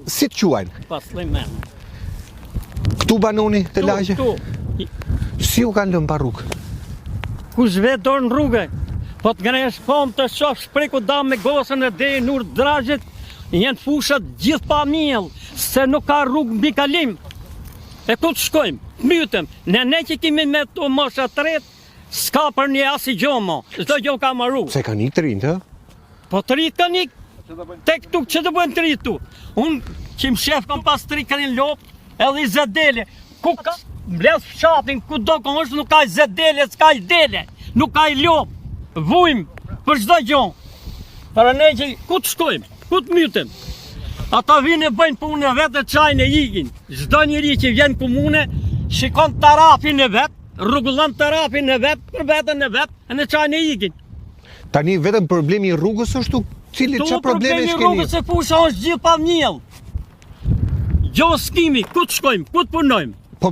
Si të quajnë? Pasllim me. Këtu banoni te lagje? Këtu. Si ju kanë lënë pa rrugë? Kush vë dorë në rrugë? Po të ngresh këmbë të shofsh prej ku da me gosën e deri në urë Drazhit, janë fushat gjithë pa miell, se nuk ka rrugë mbi kalim. E ku të shkojmë? Mytem. Ne ne që kemi me të mosha tretë, s'ka për një asnjë gjo mo. Çdo gjo ka maru. Se kanë ikë të rinjtë, ë? Po të rinjtë kanë ikë, tek tuk që të bëjnë të rinjtë tu? Unë që më shef kam pas tri krehë lopë, edhe 20 dele. Ku ka mbledh fshatin, ku do ku është, nuk ka 20 dele, s'ka i dele, nuk ka i lopë. Vujmë për çdo gjo. Para ne që ku të shkojmë, ku të mytem? Ata vinë e bëjnë punën e vet e çajnë e ikin. Çdo njeri që vjen në komune, shikon tarafin e vet, rregullon tarafin e vet, për veten e vet, e në çajnë e ikin. Tani vetëm problemi i rrugës është tu? Cili çfarë problemi keni? Problemi i rrugës se fusha është gjithë pa miell. Gjo s'kimi, ku të shkojmë, ku të punojmë?